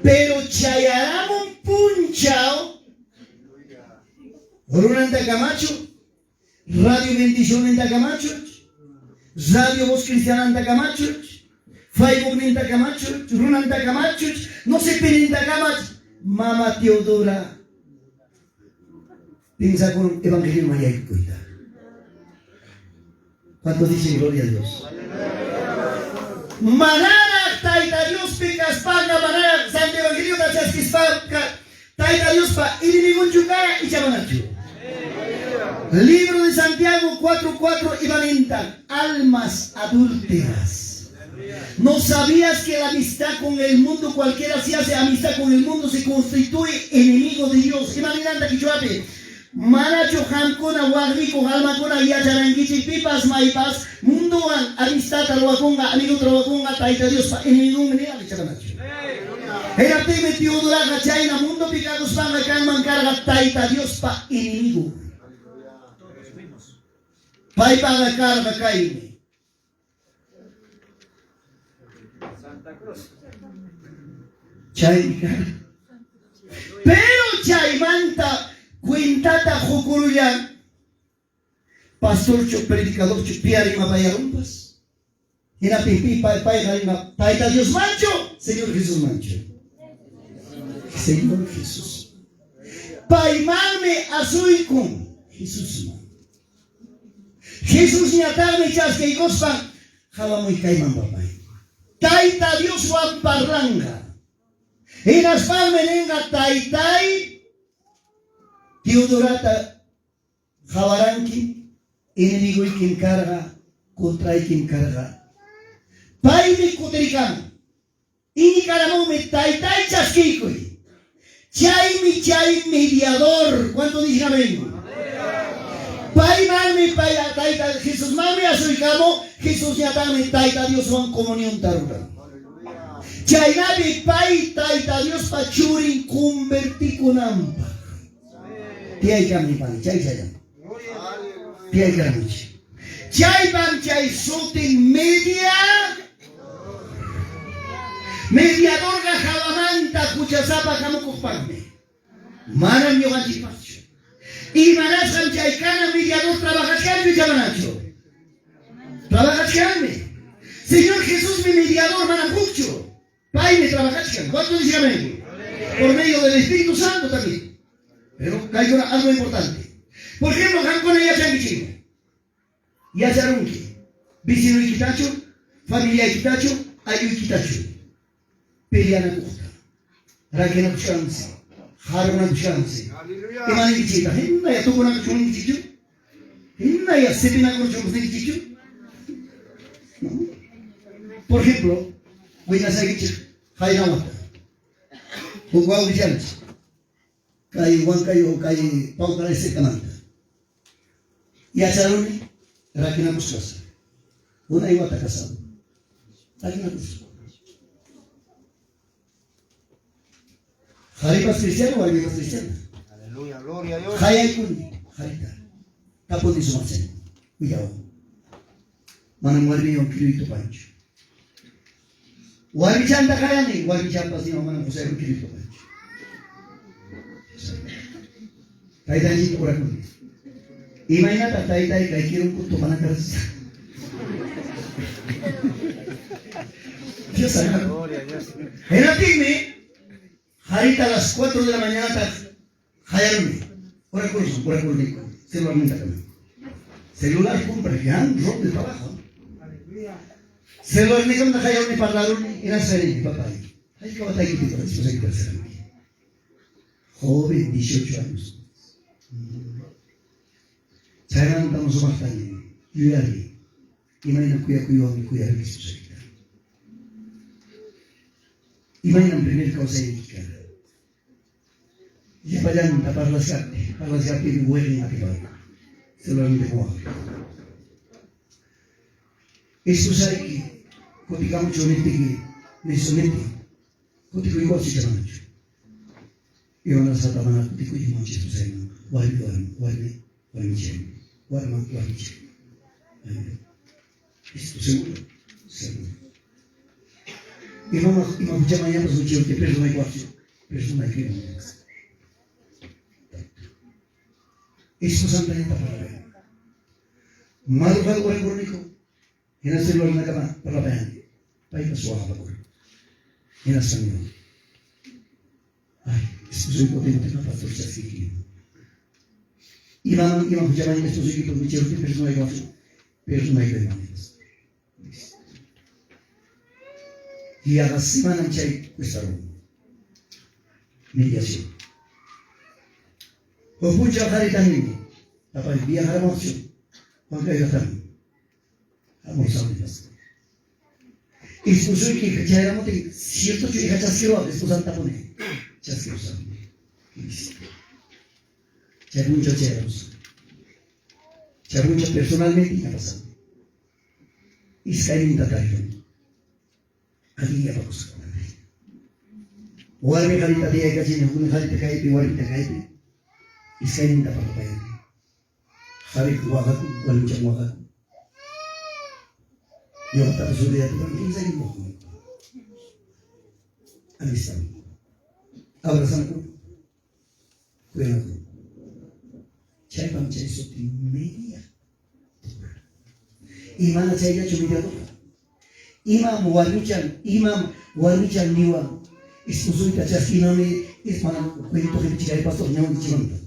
Pero chayaramun punchao, Runanta Camacho, Radio Bendición Camacho, Radio Voz Cristiana Camacho, Facebook Ninta Camacho, Runanta Camacho, no sé Pininta Camacho, Mama Teodora, piensa con Evangelio Mayaycuita. ¿Cuántos dicen gloria a Dios? Manara Manaraq Tayta Diospi kaspaqa, manaraq Santo Evangeliota chaskispaqa, Tayta Diospa enemigonchu kara icha manachu? Libro de Santiago 4:4 imanintan, almas adúlteras. ¿No sabías que la amistad con el mundo, cualquiera se hace amistad con el mundo, se constituye enemigo de Dios? Imaninanta qichwapi? Manachu qamkuna waqlikuq almakuna yacharankichik pipas maypas mundowan amistadta ruwakunqa, amigota ruwakunqa, Tayta Diospa enemigonmi niyan icha manachu? Hinaptinmi Teodoraqa chayna mundopi kakuspanqa kanman karqa Tayta Diospa enemigo. Paypaqa karqa kaymi. Santa Cruz. Chaymi karqa. Pero chaymanta cuentata qukurullan pastorchu, predicadorchu, piya rimapayarunpas. Hinaptin pi payqa rinqa Tayta Diosmanchu, Señor Jesusmanchu? Señor Jesús. Paymanmi asuykun Jesusman. Jesusñataqmi chaskiykuspan qawamuy kayman papay. Tayta Dioswan parlanqa. Hinaspanmi ninqa taytay Teodorata qawaranki, enemigoykim karqa, contraykim karqa. Paymi kutirikamun. Iñikaramunmi taytay chaskiykuy. Chaymi chay mediador. ¿Cuánto dicen amén? Paymanmi pay tayta Jesusmanmi asuykamu, Jesusñataqmi Tayta Dioswan comunionta ruran. Chaynapi pay Tayta Diospa churin convertikunanpaq. Tiyaykamni pani, chay chayllam. Tiyaykamuchi. Chaypam chay sutin media mediadorqa hawamanta huchasapa hamukuqpaqmi. Manam ñuqanchikpaqchu. Imanasqam chay kana mediador trabajachkanchu icha manachu? Trabajachkanmi. Señor Jesusmi mediador, manam hukchu. Paymi trabajachkan. ¿Cuánto dicen amén? Por medio del Espíritu Santo también. Pero kaykuna algo importante. Por ejemplo, qamkuna yachankichikmi. Yacharunki. Vecinoykitachu, familiaykitachu, aylluykitachu. Peleanakuqta. Rakinakuchkansi. Harkunakuchkansi. Imaninkichikta? Hinaya tukunakuchunkichikchu? Hinaya sipinakuchunkichikchu? No. Por ejemplo, willasaykichik qaynawata. Huk wawqichanchik. Kay Huancayo, kay Paucaray cercamanta. Yacharuni rakinakusqasa. Unay wata casado. Rakinakusqa. Qharipas cristiano, warmipas cristiana. Aleluya, gloria a Dios. Qayaykuni qharita. Tapuni sumaqchay. Willawan. Manam warmiwan kiruyta tupanchu. Warmichanta qayani, warmichanpas niwan manam qusaywan kiruyta tupanchu. Taytanchikta orakuni. Imaynataq taytay kay kirunku tupanata? Dios sagrado. Gloria a Dios. Hinaptinmi qharita a las 4 de la mañana qayaruni. Orakursun, orakurniku. Celularninta kama. Celular compra ya, rob de trabajo. Celularnikamanta qayaruni parlaruni, hinaspa rini, papay. Hayka wataykipi esposayki karsanki? Joven, 18 años. Chaymantam sumaqta nini, yuyari, imayna kuyakuywanmi kuyarki esposaykita. Imaynam primer kawsayniki karqa. Llapallanta parlaskapti, parlaskaptimi wiqin atiparqa. Celularninta quwaq. Esposayki kutikamuchu niptiki, nisuniptin, kutikuykuwaqchu icha manachu? Imanasqataq mana kutikuymanchu esposayman? Warmi, warmi, warmi, warmichay, warma, warmichay. Listo, seguro, seguro. Ima ima huchamañapas huchayuqti perdonaykuwaqchu? Perdonaykuman. Esposanta parlapayani. Madrugada orakurniku, hina celularnakama parlapayani. Paypas waqapakur. Hinaspa niwan. Ay, esposayki kutimuptin pastor chaskiki. Imaman ima huchamaña esposaykipa huchayuqti perdonaykuwaqchu? Perdonaykuman. Listo. Yaqa semanam chay cuestarun. Mediación. Huk punchaw qarita nini, papay viajaramuqchu Huancayo llaqtaman. Hamusaqmi pastor. Esposoyki chayaramutin, ciertochu hija chaskiruwaq esposantapuni? Chaskirusaqmi. Chay punchaw chayaramusaq. Chay punchaw personalmente ñapasaqmi. Iskayninta tariruni. Allin yapakusqakuna. Warmi qharita tiyaykachini, huknin qharita kaypi, warmita kaypi. Iskayninta parlapayani. Qhariqa waqakun, warmichan waqakun. Ñuqatapas olvidatukan kimsaynin waqakunku. Amistad. Abrazanakunku. Kuyanakunku. Chaypam chay suti media. Y mana chayllachu mediadorqa. Imam warmichan, imam warmichan niwan. Esposoyta chaskinami, manam cuento qepichikay pastor ñawinchikmanta.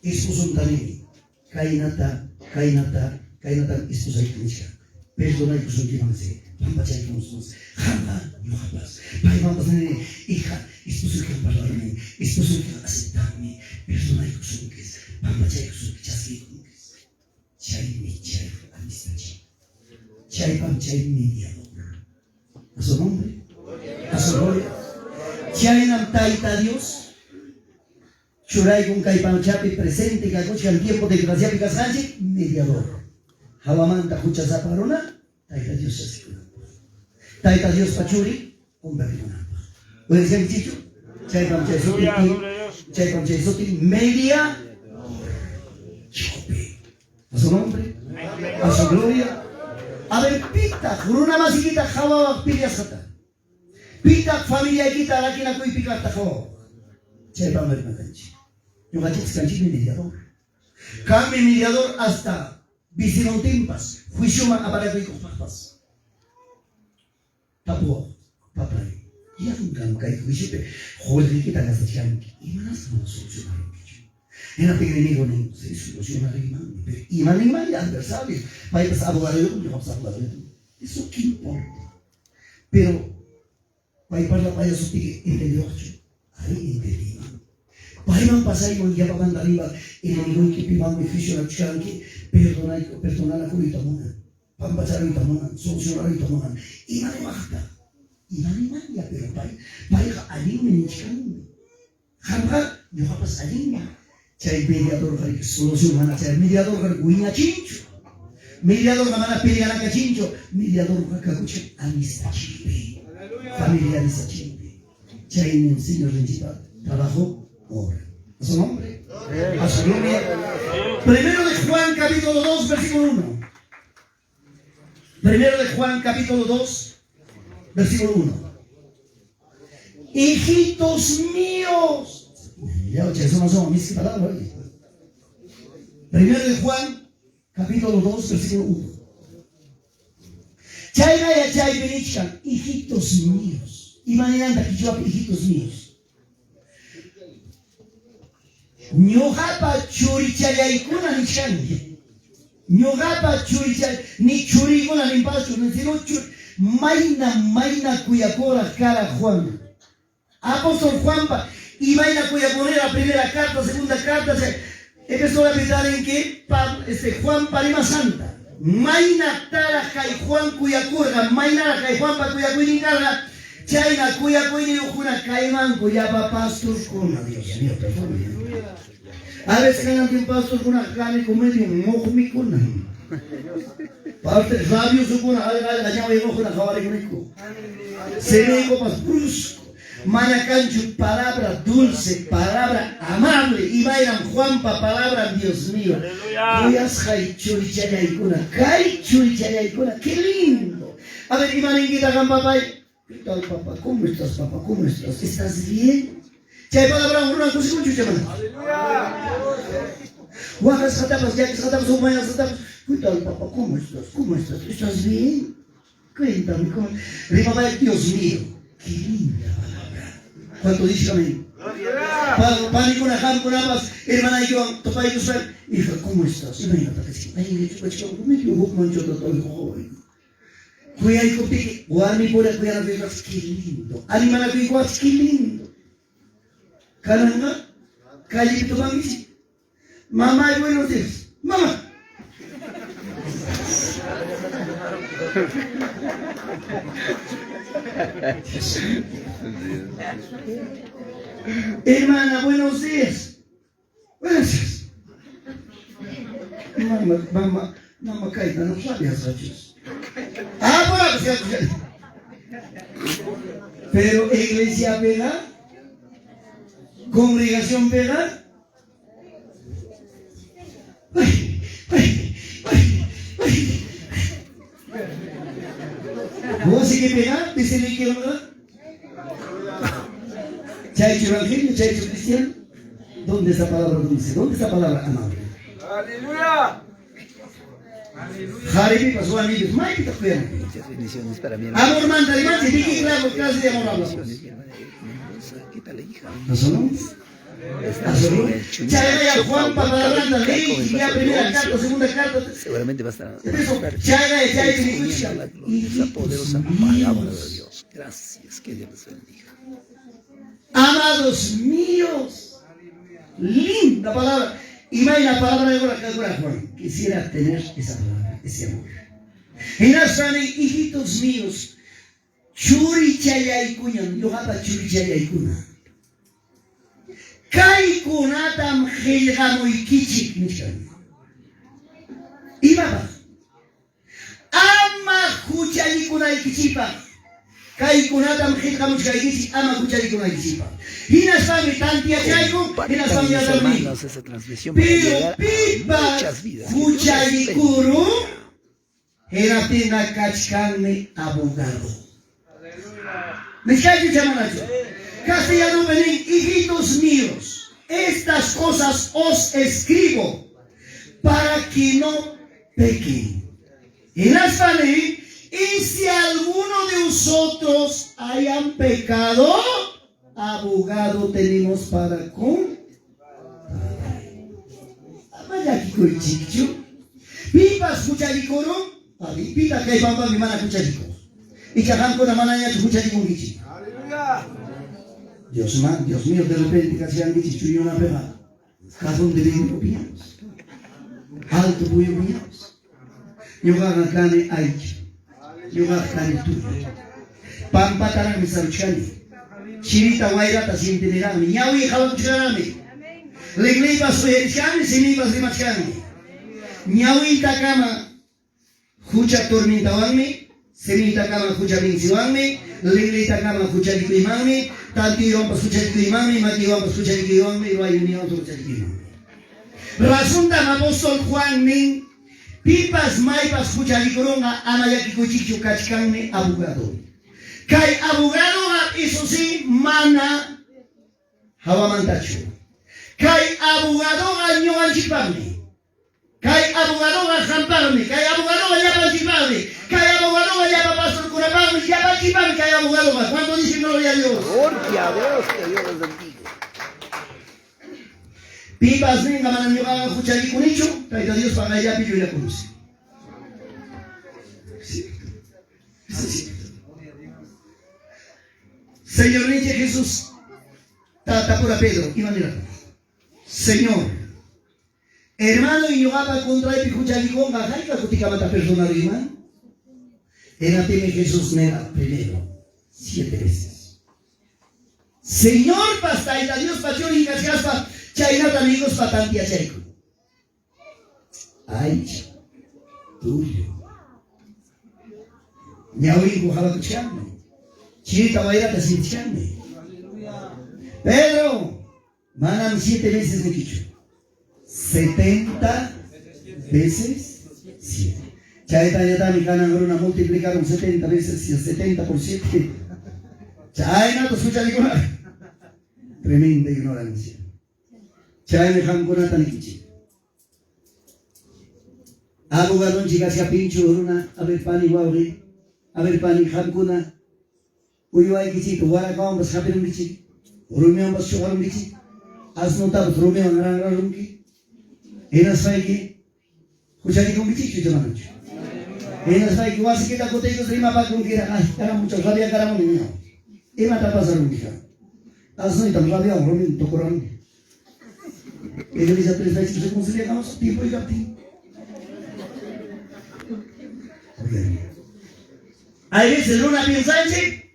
Esposonta nini, kaynata, kaynata, kaynatam esposayki nichkan. Perdonaykusunkimansi, pampachaykusunkimansi. Qamqa ñuqapas. Paymanpas nini, hija, esposoykiwan parlaruni, esposoykiqa aceptanmi, perdonaykusunkis, pampachaykusunki, chaskiykunkis. Chaymi chay amistad. Chaypam chay mediador. A su nombre, a su gloria. Chaynam Tayta Dios churaykun kay pachapi presente kakuchkan tiempo de graciapi kasqanchik mediador. Hawamanta huchasapa runa Tayta Dios chaskikunanpaq. Tayta Diospa churi convertikunanpaq. Uyarishkankichikchu? Chaypam chay suti, chaypam chay suti media chawpi. A su nombre, a su gloria. A ver, pitaq runa masikita qhawawaq peleasqata? Pitaq familiaykita rakinakuypi kaqta qhawawaq? Chaypam rimakanchik. Ñuqanchikpas kanchikmi mediador. Kanmi mediador hasta vecinontinpas, juicioman aparakuykuqpaqpas. Tapuwaq, papay, yanqam kay juiciopi qullqiykita gastachkanki, imanasqa mana solucionarunkichu? Hinaptin enemigo nin, sí, solucionariymanmi, pero ima ninmanya adversario, paypas abogadoyuqmi, ñuqapas abogadoyuqmi. Eso qué importa. Pero pay parlapayasuptiki entendiwaqchu? Arí, entendiyman. Payman pasayman yapamanta rimaq enemigoyki pimanmi juicionakuchkanki, perdonayku, perdonanakuyta munan, pampacharuyta munan, solucionaruyta munan. Ima niwaqtaq? Ima nimanya, pero pay, payqa allinmi nichkanmi. Qamqa ñuqapas allinmi. Chay mediadorqa riki solución mana chay mediadorqa riki wiñachinchu. Mediadorqa mana peleanakachinchu. Mediadorqa kakuchin amistachiypi, familiarizachiypi. Chaymi Señorninchikpa trabajo obra. A su nombre, a su gloria. Primero de Juan capítulo 2, versículo 1. Primero de Juan capítulo 2, versículo 1. Hijitos míos. Ya, eso no son mis palabras. Primero de Juan capítulo 2, versículo 1. Chayna yachaypi nichkan, hijitos míos. Imaninanta qichwapi hijitos míos? Ñuqapa churichallaykuna nichkanki. Ñuqapa churicha ni churiykuna ninpaschu, sino churi, mayna mayna kuyakuraq kara Juan. Apóstol Juanpa imayna kuyakunera primera carta, segunda carta, chay epistolapi tarinki Pablo, Juanpa rimasqanta. Mayna taraq kay Juan kuyakurqa, maynaraq kay Juanpa kuyakuynin karqa, chayna kuyakuyniyuqkuna kaymanku llapa pastorkuna. Dios mío, perdóname. A veces kanan tiempo pastorkunaqa kaniku medio muqmikuna. Parte rabiosokuna, alqa alqa ñawiyuqkuna qhawarikuniku. Simiykupas brusco. Mana kanchu palabra dulce, palabra amable. Imaynam Juanpa palabra, Dios mío. Kuyasqay churichallaykuna, kay churichallaykuna, qué lindo. A ver, ima ninkita qam papay? ¿Qué tal, papá? ¿Cómo estás, papá? ¿Cómo estás? ¿Estás bien? Chay palabra runa kusikunchu chay mana? Waqasqatapas, llakisqatapas, humayasqatapas. ¿Qué tal, papá? ¿Cómo estás? ¿Cómo estás? ¿Estás bien? Cuéntame, ¿cómo? Rimapay, Dios mío, qué linda palabra. ¿Cuánto dice amén? Panikuna, qamkunapas, hermanaykiwan tupaykuspa, hija, ¿cómo estás? Imaynata kachkan? Ay, kachkan, medio hukmanchata. Kuyaykuptiki warmipura kuyanakuykuwaqchik, qué lindo. Animanakuykuwaqchik, qué lindo. Kananqa callepi tupankichik. Mamá, buenos días. Mamá. Hermana, buenos días. Buenos días. Mamá, mamá, mamá, kayta no sabías, Ah, por ahí, pero iglesia pega, congregación pega. Ay, ay, ay, ay. ¿Vos sí que pega? Dice el que ¿Chaychu evangelio? ¿Chaychu cristiano? ¿Dónde está palabra dulce? ¿Dónde está palabra amable? Aleluya. Jaripipas, warmipipas, maypitaq kuyanaki? Muchas bendiciones para mi hermana. Amor manta rimanchik, ¿de qué clase de amor hablamos? Bendiciones, mi hermana Mendoza. ¿Qué tal, hija? ¿No son? Estamos en el Chayqa Juanpa Huanca palabranta con el leí, ya pastor primera Leoncio. carta, segunda carta. Seguramente va a estar, Eso, va a estar chayqa chaypi exponiendo nikuchkan. la gloriosa, poderosa palabra de Dios. Gracias, que Dios les bendiga. Amados míos, linda palabra. Y la palabra de ahora, Juan. Quisiera tener esa palabra, ese amor. Hinaspa hijitos míos, churichallaykuna, ñuqapa churichallaykuna. Kaykunatam qillqamuykichik nichkan. Imapaq? Ama huchallikunaykichikpaq. Kaykunatam qillqamuchkaykichik ama huchallikunaykichikpaq. Hinaspami tantiyachayku, Compartan, hinaspami mis yacharni. hermanos, esa transmisión para Pero llegar a pipas muchas vidas. Que Dios les huchallikuru, bendiga. hinaptinqa kachkanmi abogado. Nichkaychu chamanachu. Castellano nin, hijitos míos, estas cosas os escribo para que no pequen. Hinaspa nin, y si alguno de vosotros hayan pecado, abogado tenemos para con Ama llakikuychikchu. Pipas huchallikurun, pita kay pampapi mana huchallikuq. Icha qamkuna manañachu huchallikunkichik. Aleluya. Dios, man, Dios mío, de repente kachkankichik chuñunapiqa cajón de vidrio piñados. Alto puyu piñados. Ñuqaqa kani aycha. Ñuqaqa kani tullu. Pampataraqmi saruchkani. Chirita wayrata sientiniraqmi. Ñawi hawakuchkanami. Liqliypas uyarichkani, simiypas rimachkanmi. Ñawiytakama hucha tormintawanmi, simiytakama hucha vinciwanmi, liqliytakama huchallikuymanmi, tantiywanpas huchallikuymanmi, makiywanpas huchallikuywanmi, ruwayninwanpas huchallikuymanmi. Razontam apóstol Juan nin, pipas maypas huchallikurunqa ama llakikuychikchu kachkanmi abogado. Kay abogadoqa eso sí mana hawamantachu. Kay abogadoqa ñuqanchikpaqmi. Kay abogadoqa qampaqmi, kay abogadoqa llapanchikpaqmi, kay abogadoqa llapa pastorkunapaqmi, llapanchikpaqmi kay abogadoqa. ¿Cuánto dicen gloria a Dios? Gloria a Dios, que Dios les bendiga. Pipas ninqa mana ñuqaqa huchallikunichu, Tayta Diospa qayllapi llullakunusi. Sí, es cierto. Señorninchik Jesús tapura Pedro, ima nirqa. Señor, hermano y ñuqapa contraypi huchallikunqa hayka kutikamata perdonaruyman? Hinaptinmi Jesús nirqa primero, 7 veces. Señor Tayta Diospa churin kachkaspa chaynata amigospa tantiyachayku. Aycha, tullu. Ñawinku hawakuchkanmi. Chirita wayrata sintichkanmi. Pedro, manam 7 veces nikichu. 70 veces 7. Chaytañatami kanan runa multiplicaron 70 veces y 70 por 7. Chaynatas huchallikuna. Tremenda ignorancia. Chaymi qamkunata nikichik. Abogadonchik kachkaptinchu runa, a ver pani wawqi, a ver pani qamkuna, uywaykichikta warakawanpas hapirunkichik, rumiwanpas chuqarunkichik, asnutapas rumiwan ranrarunki, hinaspayki huchallikunkichikchu icha manachu? Hinaspayki wasikita kutiykus rimapakunkiraq, ay karamucha rabia karamuni ña. Imata pasarunki? Asnuytam rabiawan rumin tukurani. Iglesia tres reconciliamos tiempo y kaptin. Hay veces runa piensanchik,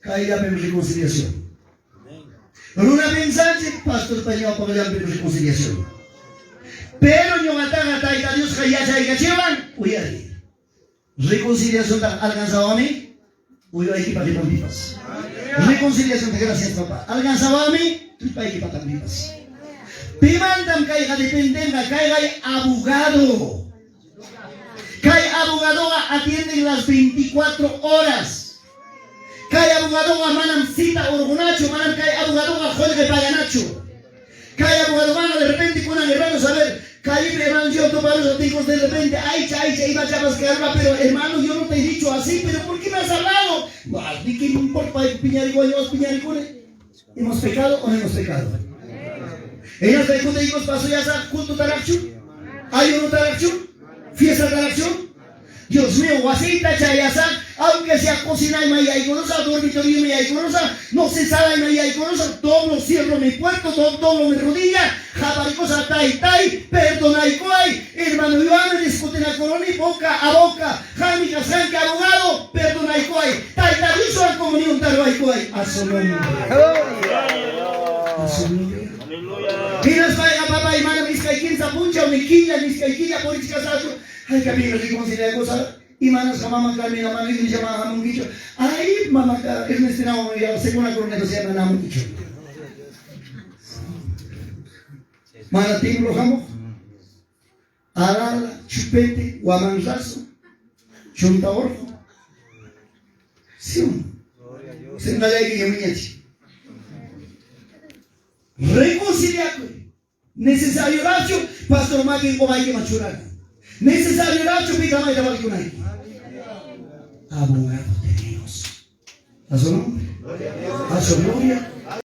kayllapim reconciliación. Runa piensanchik, pastor pañawpaqllampim reconciliación. Pero ñuqataqa Tayta Diosqa yachaykachiwan uyari. Reconciliación alcanzawami uywaykipa qipanpipas. Reconciliación gracias papá. Alcanzawami tullpaykipa tambipas. Pimantam kayqa dependenqa kayqa abogado. Kay abogadoqa atienden las 24 horas. Kay abogadoqa manam cita hurqunachu, manam kay abogadoqa qullqi paganachu. Kay abogadomanqa de repente kunan hermanos a ver, kaypi hermano yo toparos digo de repente, ay, ay, iba chapas karma, pero hermano, yo no te he dicho así, pero ¿por qué me has hablado? Ni qué me importa, piñarico, yo piñaricune. ¿Hemos pecado o no hemos pecado? Ellos de hijos pasó ya sa culto tarakchu, ayuno tarakchu, fiesta tarakchu. Dios mío, wasita chayasa, aunque sea cocina y mayayconosa, dormitorio y mayayconosa, no se sala y mayayconosa, doblo, cierro mi puerto, doblo mi rodilla, jabaricosa tai tai, perdona y cuay, hermano Iván, discuten a coroni, boca a boca, jami casanque abogado, perdona y cuay, tai tai, comunión taruay cuay, a su nombre. A su nombre. Hinaspayqa papá y mana iskay kimsa punchaw ni killa ni iskay killa purichkasachu haykapimi reconciliakusaq imanasqa mama Carmina mana iglesia hamunkichu ay mama Ernestinawan segunda negociar mana hamunkichu mana templo hamuq Arala, Chupete, Huamanrazo, Chunta Orjo. ¿Sí o no? Sentallayki ñawiñachi. Reconciliakuy. Necesario rachu, pastor makin umayki machurana. Necesario rachu, pitamayta valkunayki. Abogado tenemos. A su nombre. A su gloria.